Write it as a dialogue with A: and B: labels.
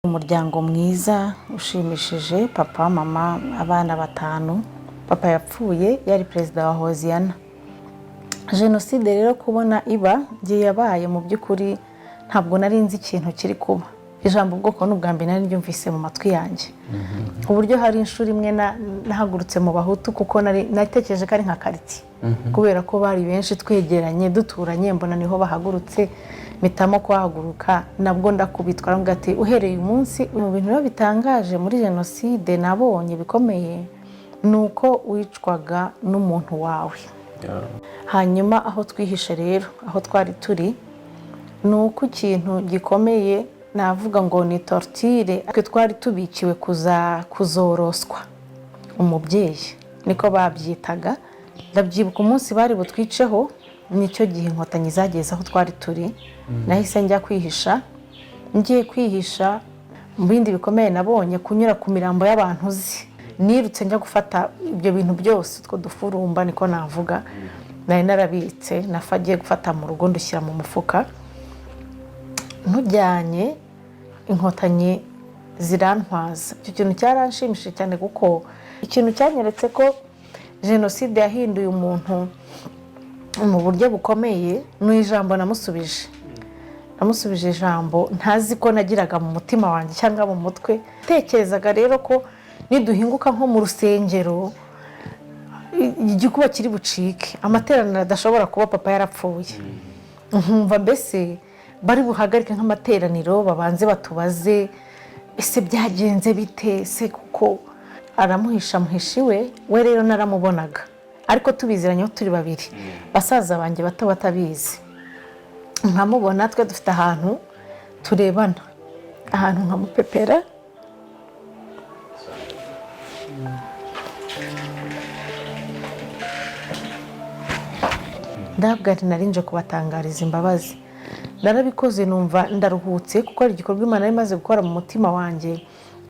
A: Umuryango mwiza ushimishije, papa, mama, abana batanu. Papa yapfuye yari perezida wa Hoziyana. Jenoside rero kubona iba igihe yabaye, mu by'ukuri ntabwo nari nzi ikintu kiri kuba. Ijambo ubwoko ni ubwa mbere nari ryumvise mu matwi yanjye, ku buryo hari inshuro imwe nahagurutse mu Bahutu, kuko nari natekereje ko ari nka karitsiye, kubera ko bari benshi, twegeranye, duturanye, mbona niho bahagurutse, mpitamo kuhahaguruka. Nabwo ndakubitwa. Aravuga ati: "Uhereye uyu munsi." Mu bintu biba bitangaje muri jenoside nabonye bikomeye ni uko wicwaga n'umuntu wawe. Hanyuma aho twihishe rero, aho twari turi, ni uko ikintu gikomeye navuga ngo ni torture. Twe twari tubikiwe kuzoroswa umubyeyi, niko babyitaga. Ndabyibuka, umunsi bari butwiceho, nicyo gihe Inkotanyi zageze aho twari turi. Nahise njya kwihisha. Ngiye kwihisha, mu bindi bikomeye nabonye, kunyura ku mirambo y'abantu uzi. Nirutse njya gufata ibyo bintu byose, utwo dufurumba niko navuga nari narabitse, nagiye gufata mu rugo, ndushyira mu mufuka ntujyanye, Inkotanyi zirantwaza. Icyo kintu cyaranshimishije cyane, kuko ikintu cyanyeretse ko jenoside yahinduye umuntu mu buryo bukomeye ni ijambo namusubije. Namusubije ijambo ntazi ko nagiraga mu mutima wanjye cyangwa mu mutwe. Tekerezaga rero ko niduhinguka nko mu rusengero, igikuba kiri bucike, amateraniro adashobora kuba papa yarapfuye. Nkumva mbese bari buhagarike nk'amateraniro, babanze batubaze: "Ese byagenze bite se?" Kuko aramuhisha, muhisha iwe. We rero naramubonaga, ariko tubiziranyeho turi babiri, basaza banjye bato batabizi. Nkamubona, twe dufite ahantu turebana, ahantu nkamupepera. Ndabwo ati: "Nari nje kubatangariza imbabazi." Narabikoze numva ndaruhutse, kuko ari igikorwa Imana yari imaze gukora mu mutima wanjye.